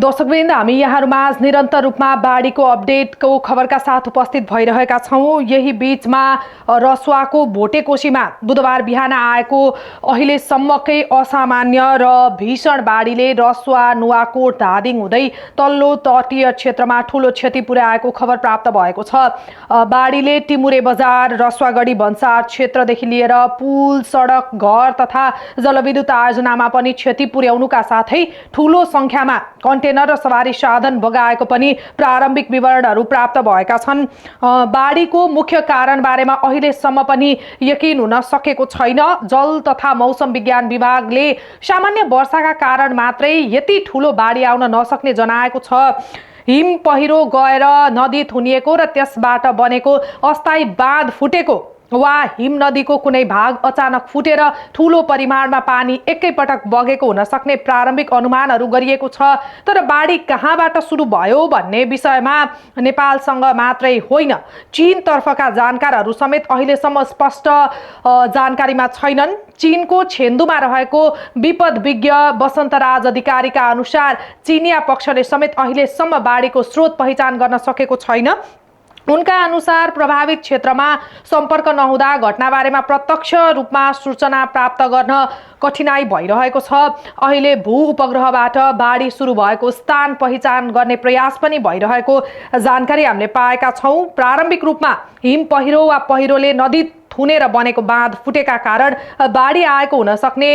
दर्शकवृन्द, हामी यहाँहरूमाझ निरन्तर रूपमा बाढीको अपडेटको खबरका साथ उपस्थित भइरहेका छौँ। यही बीचमा रसुवाको भोटेकोशीमा बुधबार बिहान आएको अहिलेसम्मकै असामान्य र भीषण बाढीले रसुवा, नुवाकोट, धादिङ हुँदै तल्लो तटीय क्षेत्रमा ठूलो क्षति पुर्याएको खबर प्राप्त भएको छ। बाढीले टिमुरे बजार, रसुवागढी भन्सार क्षेत्रदेखि लिएर पुल, सडक, घर तथा जलविद्युत आयोजनामा पनि क्षति पुर्याउनुका साथै ठूलो संख्यामा कन्टेनर र सवारी साधन बगाएको पनि प्रारम्भिक विवरणहरू प्राप्त भएका छन्। बाढीको मुख्य कारण बारेमा अहिलेसम्म पनि यकिन हुन सकेको छैन। जल तथा मौसम विज्ञान विभागले सामान्य वर्षाका कारण मात्रै यति ठूलो बाढी आउन नसक्ने जनाएको छ। हिम पहिरो गएर नदी थुनिएको र त्यसबाट बनेको अस्थायी बाँध फुटेको वा हिम नदीको कुनै भाग अचानक फुटेर ठूलो परिमाणमा पानी एकैपटक बगेको हुन सक्ने प्रारम्भिक अनुमानहरू गरिएको छ। तर बाढी कहाँबाट सुरु भयो भन्ने विषयमा नेपालसँग मात्रै होइन, चीनतर्फका जानकारहरू समेत अहिलेसम्म स्पष्ट जानकारीमा छैनन्। चीनको छेन्दुमा रहेको विपद विज्ञ वसन्तराज अधिकारीका अनुसार चीनिया पक्षले समेत अहिलेसम्म बाढीको स्रोत पहिचान गर्न सकेको छैन। उनका अनुसार प्रभावित क्षेत्रमा सम्पर्क नहुँदा घटनाबारेमा प्रत्यक्ष रूपमा सूचना प्राप्त गर्न कठिनाई भइरहेको छ। अहिले भू उपग्रहबाट बाढी सुरु भएको स्थान पहिचान गर्ने प्रयास पनि भइरहेको जानकारी हामीले पाएका छौँ। प्रारम्भिक रूपमा हिम पहिरो वा पहिरोले नदी थुनेर बनेको बाँध फुटेका कारण बाढी आएको हुन सक्ने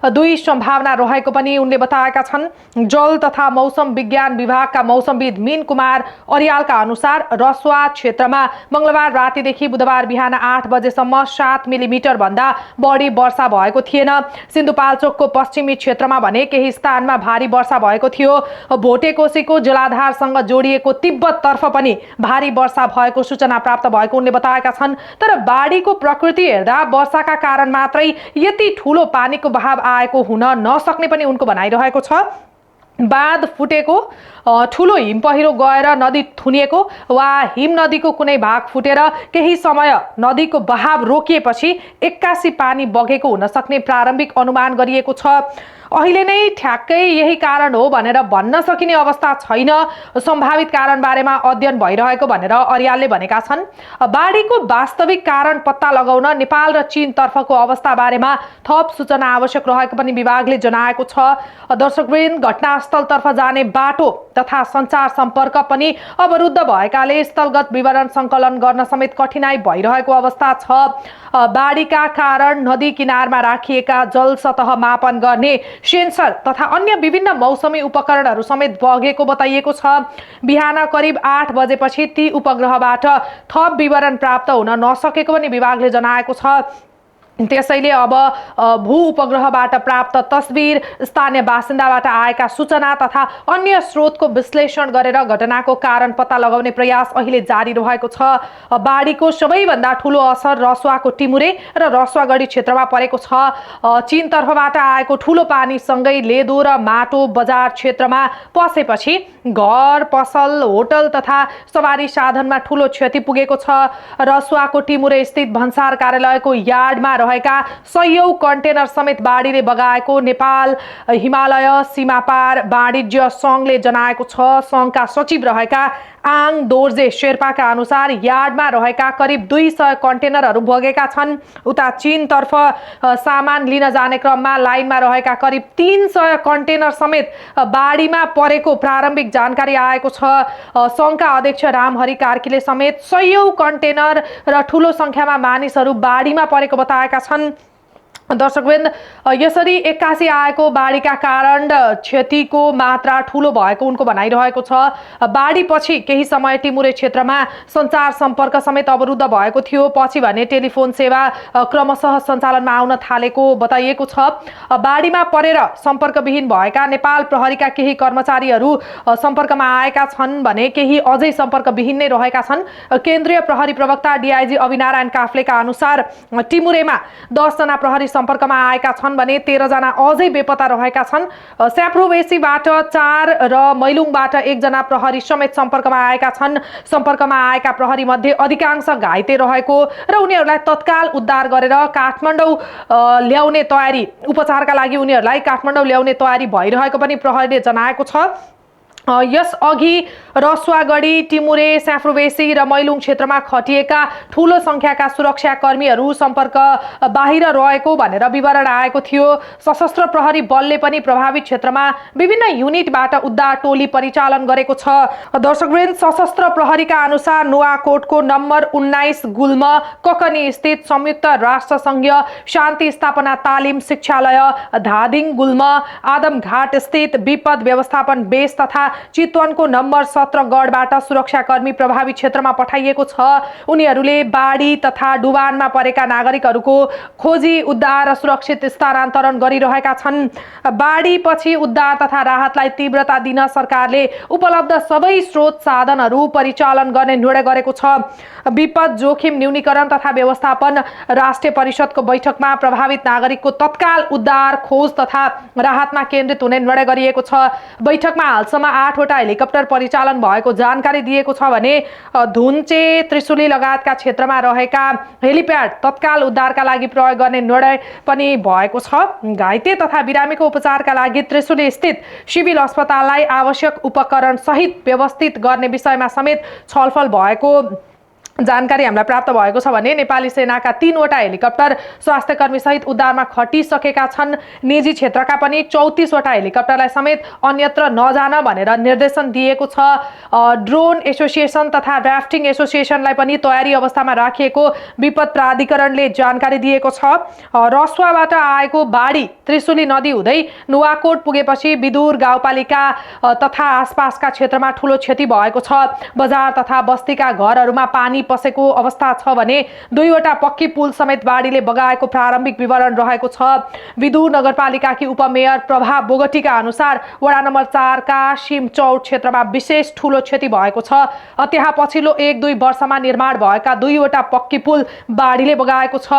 दुई सम्भावना रहेको पनि उनले बताएका छन्। जल तथा मौसम विज्ञान विभागका मौसमविद मीन कुमार अर्यालका अनुसार रसुवा क्षेत्रमा मंगलबार रातिदेखि बुधबार बिहान 8 बजेसम्म 7 मिलिमिटर भन्दा बढी वर्षा भएको थिएन। सिन्धुपाल्चोकको पश्चिमी क्षेत्रमा भने केही स्थानमा भारी वर्षा भएको थियो। भोटेकोशीको जलाधारसँग जोडिएको तिब्बततर्फ पनि भारी वर्षा भएको सूचना प्राप्त भएको उनले बताएका छन्। तर बाढीको प्रकृति हेर्दा वर्षाका कारण मात्रै यति ठूलो पानीको बहाव आएको हुन नसक्ने पनि उनको भनाइरहेको छ। बाँध फुटेको, ठूलो हिम पहिरो गएर नदी थुनिएको वा हिम नदीको कुनै भाग फुटेर केही समय नदीको बहाव रोकिएपछि एक्कासी पानी बगेको हुन सक्ने प्रारम्भिक अनुमान गरिएको छ। अहिले नै ठ्याक्कै यही कारण हो भनेर भन्न सकिने अवस्था छैन। सम्भावित कारण बारेमा अध्ययन भइरहेको भनेर अर्यालले भनेका छन्। बाढीको वास्तविक कारण पत्ता लगाउन नेपाल र चीन तर्फको अवस्था बारेमा थप सूचना आवश्यक रहेको पनि विभागले जनाएको छ। दर्शकवृन्द, घटनास्थलतर्फ जाने बाटो तथा सञ्चार सम्पर्क पनि अवरुद्ध भएकाले स्थलगत विवरण सङ्कलन गर्न समेत कठिनाई भइरहेको अवस्था छ। बाढीका कारण नदी किनारमा राखिएका जल सतह मापन गर्ने सेन्सर तथा अन्य विभिन्न मौसमी उपकरणहरू समेत बगेको बताइएको छ। बिहान करिब 8 बजेपछि ती उपग्रहबाट थप विवरण प्राप्त हुन नसकेको पनि विभागले जनाएको छ। त्यसैले अब भू उपग्रहबाट प्राप्त तस्बिर, स्थानीय बासिन्दाबाट आएका सूचना तथा अन्य स्रोतको विश्लेषण गरेर घटनाको कारण पत्ता लगाउने प्रयास अहिले जारी रहेको छ। बाढीको सबैभन्दा ठूलो असर रसुवाको टिमुरे र रसुवागढी क्षेत्रमा परेको छ। चीन तर्फबाट आएको ठूलो पानीसँगै लेदो र माटो बजार क्षेत्रमा पसेपछि घर, पसल, होटल तथा सवारी साधनमा ठूलो क्षति पुगेको छ। रसुवाको टिमुरे स्थित भन्सार कार्यालयको यार्डमा रहेका सयौं कन्टेनर समेत बाढीले बगाएको नेपाल हिमालय सीमापार वाणिज्य संघले जनाएको छ। संघका सचिव रहेका आङ दोर्जे शेर्पाका अनुसार यार्डमा रहेका करिब 200 कन्टेनरहरू बगेका छन्। उता चीनतर्फ सामान लिन जाने क्रममा लाइनमा रहेका करिब 300 कन्टेनर समेत बाढीमा परेको प्रारम्भिक जानकारी आएको छ। संघका अध्यक्ष रामहरि कार्कीले समेत सयौं कन्टेनर र ठूलो संख्यामा मानिसहरू बाढीमा परेको बताएका छन्। दर्शकवृन्द, यसरी एक्कासी आएको बाढीका कारण क्षतिको मात्रा ठूलो भएको उनको भनाइरहेको छ। बाढीपछि केही समय टिमुरे क्षेत्रमा सञ्चार सम्पर्क समेत अवरुद्ध भएको थियो। पछि भने टेलिफोन सेवा क्रमशः सञ्चालनमा आउन थालेको बताइएको छ। बाढीमा परेर सम्पर्कविहीन भएका नेपाल प्रहरीका केही कर्मचारीहरू सम्पर्कमा आएका छन् भने केही अझै सम्पर्कविहीन नै रहेका छन्। केन्द्रीय प्रहरी प्रवक्ता डीआईजी अभिनारायण काफ्लेका अनुसार टिमुरेमा 10 जना प्रहरी सम्पर्कमा आएका छन् भने 13 जना अझै बेपत्ता रहेका छन्। स्याप्रोवेसीबाट 4 र मैलुङबाट 1 जना प्रहरी समेत सम्पर्कमा आएका छन्। सम्पर्कमा आएका प्रहरी मध्ये अधिकांश घाइते रहेको र उनीहरूलाई तत्काल उद्धार गरेर काठमाडौँ ल्याउने तयारी, उपचारका लागि उनीहरूलाई काठमाडौँ ल्याउने तयारी भइरहेको पनि प्रहरीले जनाएको छ। यसअघि रसुवागढी टिमुरे स्याफ्रोबेसी र मैलुङ क्षेत्रमा खटिएका ठूलो संख्याका सुरक्षाकर्मीहरू सम्पर्क बाहिर रहेको भनेर विवरण आएको थियो। सशस्त्र प्रहरी बलले पनि प्रभावित क्षेत्रमा विभिन्न युनिटबाट उद्धार टोली परिचालन गरेको छ। दर्शकवृन्द, सशस्त्र प्रहरीका अनुसार नुवाकोटको नम्बर 19 गुल्म ककनी स्थित संयुक्त राष्ट्र संघीय शान्ति स्थापना तालिम शिक्षालय धादिङ गुल्म, आदमघाट स्थित विपद व्यवस्थापन बेस तथा चितवनको नम्बर 17 गढबाट सुरक्षाकर्मी प्रभावित क्षेत्रमा पठाइएको छ। उनीहरूले बाढी तथा डुबानमा परेका नागरिकहरूको खोजी, उद्धार र सुरक्षित स्थानान्तरण गरिरहेका छन्। बाढीपछि उद्धार तथा राहतलाई तीव्रता दिन सरकारले उपलब्ध सबै स्रोत साधनहरू परिचालन गर्ने निर्णय गरेको छ। विपद जोखिम न्यूनीकरण तथा व्यवस्थापन राष्ट्रिय परिषदको बैठकमा प्रभावित नागरिकको तत्काल उद्धार, खोज तथा राहतमा केन्द्रित हुने निर्णय गरिएको छ। बैठकमा हालसम्म 8 वटा हेलिकप्टर परिचालन भएको जानकारी दिएको छ भने धुन्चे, त्रिशुली लगायतका क्षेत्रमा रहेका हेलिप्याड तत्काल उद्धारका लागि प्रयोग गर्ने निर्णय पनि भएको छ। घाइते तथा बिरामीको उपचारका लागि त्रिशुली स्थित सिभिल अस्पताललाई आवश्यक उपकरण सहित व्यवस्थित गर्ने विषयमा समेत छलफल भएको जानकारी हामीलाई प्राप्त भएको छ भने नेपाली सेनाका 3 वटा हेलिकप्टर स्वास्थ्यकर्मी सहित उद्धारमा खटिसकेका छन्। निजी क्षेत्रका पनि 34 वटा हेलिकप्टरलाई समेत अन्यत्र नजान भनेर निर्देशन दिएको छ। ड्रोन एसोसिएसन तथा राफ्टिङ एसोसिएसनलाई पनि तयारी अवस्थामा राखिएको विपद प्राधिकरणले जानकारी दिएको छ। रसुवाबाट आएको बाढी त्रिशुली नदी हुँदै नुवाकोट पुगेपछि विदुर गाउँपालिका तथा आसपासका क्षेत्रमा ठूलो क्षति भएको छ। बजार तथा बस्तीका घरहरूमा पानी पसेको अवस्था छ भने 2 वटा पक्की पुल समेत बाढीले बगाएको प्रारम्भिक विवरण रहेको छ। विदुर नगरपालिकाकी उपमेयर प्रभा बोगटीका अनुसार वडा नम्बर 4 का सिमचौर क्षेत्रमा विशेष ठूलो क्षति भएको छ। त्यहाँ पछिल्लो 1-2 वर्षमा निर्माण भएका 2 वटा पक्की पुल बाढीले बगाएको छ।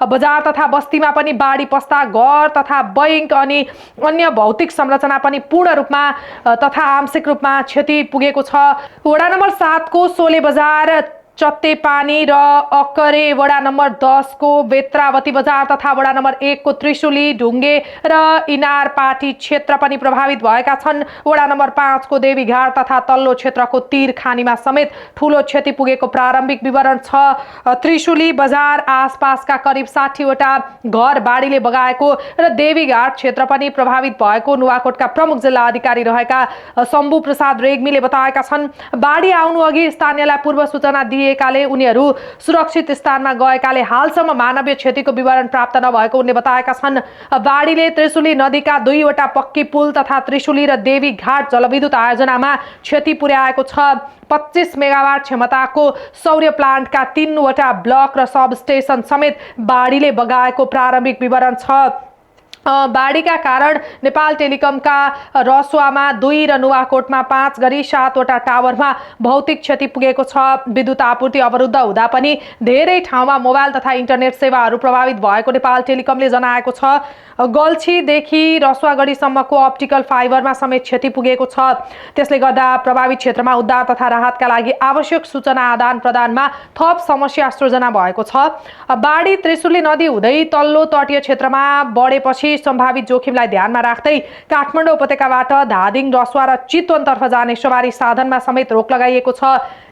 बजार तथा बस्तीमा पनि बाढी पस्दा घर तथा बैंक अनि अन्य भौतिक संरचना पनि पूर्ण रूपमा तथा आंशिक रूपमा क्षति पुगेको छ। वडा नम्बर 7 को सोले बजार, चत्तेपानी र अक्करे, वडा नम्बर 10 को बेत्रावती बजार तथा वडा नम्बर 1 को त्रिशुली, ढुङ्गे र इनारपाटी क्षेत्र पनि प्रभावित भएका छन्। वडा नम्बर 5 को देवीघाट तथा तल्लो क्षेत्रको तीरखानीमा समेत ठूलो क्षति पुगेको प्रारम्भिक विवरण छ। त्रिशुली बजार आसपासका करिब 60 वटा घर बाढीले बगाएको र देवीघाट क्षेत्र पनि प्रभावित भएको नुवाकोटका प्रमुख जिल्ला अधिकारी रहेका शम्भु प्रसाद रेग्मीले बताएका छन्। बाढी आउनु अघि स्थानीयलाई पूर्व सूचना दिएकाले उनीहरू सुरक्षित स्थानमा गएकाले हालसम्म मानवीय क्षतिको विवरण प्राप्त नभएको उनले बताएका छन्। बाढीले त्रिशुली नदीका 2 वटा पक्की पुल तथा त्रिशुली र देवीघाट जलविद्युत आयोजनामा क्षति पुर्याएको छ। 25 मेगावाट क्षमताको सौर्य प्लान्टका 3 वटा ब्लक र सब स्टेशन समेत बाढीले बगाएको प्रारम्भिक विवरण छ। बाढीका कारण नेपाल टेलिकमका रसुवामा 2 र नुवाकोटमा 5 गरी 7 वटा टावरमा भौतिक क्षति पुगेको छ। विद्युत आपूर्ति अवरुद्ध हुँदा पनि धेरै ठाउँमा मोबाइल तथा इन्टरनेट सेवाहरू प्रभावित भएको नेपाल टेलिकमले जनाएको छ। गल्छीदेखि रसुवागढीसम्मको अप्टिकल फाइबरमा समेत क्षति पुगेको छ। त्यसले गर्दा प्रभावित क्षेत्रमा उद्धार तथा राहतका लागि आवश्यक सूचना आदान प्रदानमा थप समस्या सृजना भएको छ। बाढी त्रिशुली नदी हुँदै तल्लो तटीय क्षेत्रमा बढेपछि सम्भावित जोखिमलाई ध्यानमा राख्दै काठमाडौँ उपत्यकाबाट धादिङ, रसुवा र चितवनतर्फ जाने सवारी साधनमा समेत रोक लगाइएको छ।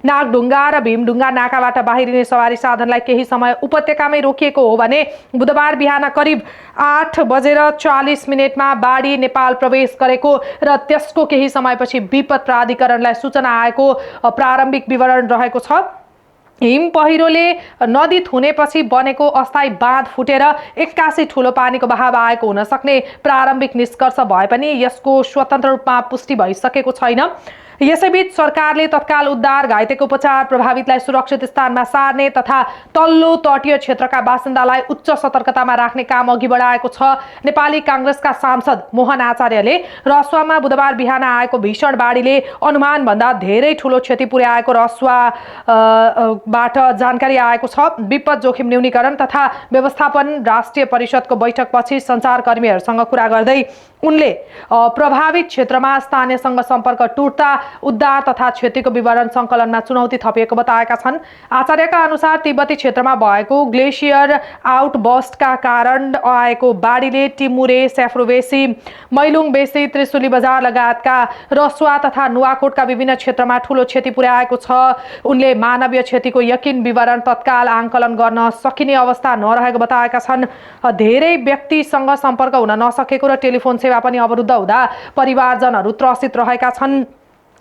नागढुङ्गा र भीमढुङ्गा नाकाबाट बाहिरिने सवारी साधनलाई केही समय उपत्यकामै रोकिएको हो भने बुधबार बिहान करिब 8:40 बाढी नेपाल प्रवेश गरेको र त्यसको केही समयपछि विपद प्राधिकरणलाई सूचना आएको प्रारम्भिक विवरण रहेको छ। हिम पहिरोले नदी थुनेपछि बनेको अस्थायी बाँध फुटेर 81 ठूलो पानीको बहाव आएको हुन सक्ने प्रारम्भिक निष्कर्ष भए पनि यसको स्वतन्त्र रूपमा पुष्टि भइसकेको छैन। यसैबीच सरकारले तत्काल उद्धार, घाइतेको उपचार, प्रभावितलाई सुरक्षित स्थानमा सार्ने तथा तल्लो तटीय क्षेत्रका बासिन्दालाई उच्च सतर्कतामा राख्ने काम अघि बढाएको छ। नेपाली कांग्रेसका सांसद मोहन आचार्यले रसुवामा बुधबार बिहान आएको भीषण बाढीले अनुमान भन्दा धेरै ठूलो क्षति पुर्याएको रसुवाबाट जानकारी आएको छ। विपद जोखिम न्यूनीकरण तथा व्यवस्थापन राष्ट्रिय परिषदको बैठकपछि सञ्चारकर्मीहरूसँग कुरा गर्दै उनले प्रभावित क्षेत्रमा स्थानीयसँग सम्पर्क टुट्दा उद्धार तथा क्षतिको विवरण सङ्कलनमा चुनौती थपिएको बताएका छन्। आचार्यका अनुसार तिब्बती क्षेत्रमा भएको ग्लेसियर आउटबस्टका कारण आएको बाढीले टिमुरे, स्याफ्रोबेसी, मैलुङ बेसी, त्रिशुली बजार लगायतका रसुवा तथा नुवाकोटका विभिन्न क्षेत्रमा ठूलो क्षति पुर्याएको छ। उनले मानवीय क्षतिको यकिन विवरण तत्काल आंकलन गर्न सकिने अवस्था नरहेको बताएका छन्। धेरै व्यक्तिसँग सम्पर्क हुन नसकेको र टेलिफोन सेवा पनि अवरुद्ध हुँदा परिवारजनहरू त्रसित रहेका छन्।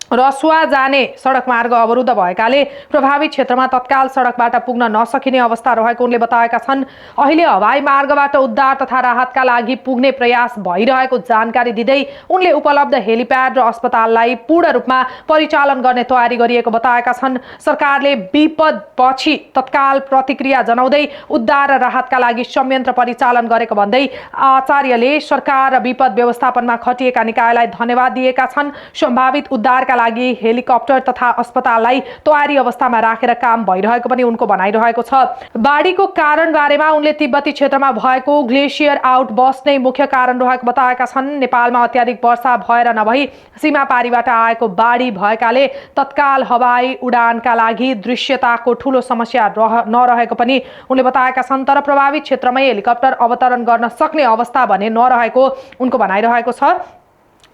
रसुवा जाने सडक मार्ग अवरुद्ध भएकाले प्रभावित क्षेत्रमा तत्काल सडकबाट पुग्न नसकिने अवस्था रहेको उनले बताएका छन्। अहिले हवाई मार्गबाट उद्धार तथा राहतका लागि पुग्ने प्रयास भइरहेको जानकारी दिँदै उनले उपलब्ध हेलिप्याड र अस्पताललाई पूर्ण रूपमा परिचालन गर्ने तयारी गरिएको बताएका छन्। सरकारले विपदपछि तत्काल प्रतिक्रिया जनाउँदै उद्धार र राहतका लागि संयन्त्र परिचालन गरेको भन्दै आचार्यले सरकार र विपद व्यवस्थापनमा खटिएका निकायलाई धन्यवाद दिएका छन्। सम्भावित उद्धारका लागि हेलिकप्टर तथा अस्पताललाई तयारी अवस्थामा राखेर काम भइरहेको पनि उनको भनाइरहेको छ। बाढीको कारण बारेमा उनले तिब्बती क्षेत्रमा भएको ग्लेसियर आउटबस्ट नै मुख्य कारण रहेको बताएका छन्। नेपालमा अत्याधिक वर्षा भएर नभई सीमा पारीबाट आएको बाढी भएकाले तत्काल हवाई उडानका लागि दृश्यताको ठूलो समस्या नरहेको पनि उनले बताएका छन्। तर प्रभावित क्षेत्रमै हेलिकप्टर अवतरण गर्न सक्ने अवस्था भने नरहेको उनको भनाइरहेको छ।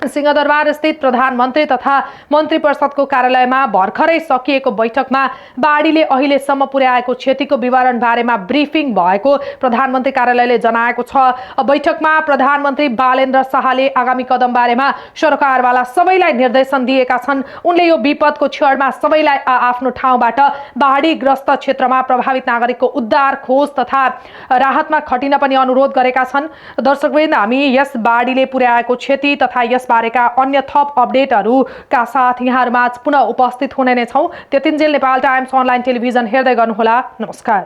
सिंहदरबार स्थित प्रधानमन्त्री तथा मन्त्री परिषदको कार्यालयमा भर्खरै सकिएको बैठकमा बाढीले अहिलेसम्म पुर्याएको क्षतिको विवरण बारेमा ब्रिफिङ भएको प्रधानमन्त्री कार्यालयले जनाएको छ। बैठकमा प्रधानमन्त्री बालेन्द्र शाहले आगामी कदम बारेमा सरकारवाला सबैलाई निर्देशन दिएका छन्। उनले यो विपदको क्षणमा सबैलाई आफ्नो ठाउँबाट बाढीग्रस्त क्षेत्रमा प्रभावित नागरिकको उद्धार, खोज तथा राहतमा खटिन पनि अनुरोध गरेका छन्। दर्शकवृन्द, हामी यस बाढीले पुर्याएको क्षति तथा यस बारेका अन्य थप अपडेटहरूका साथ यहाँहरूमा पुनः उपस्थित हुने नै छौं। त्यतिन्जेल नेपाल टाइम्स अनलाइन टेलिभिजन हेर्दै गर्नुहोला। नमस्कार।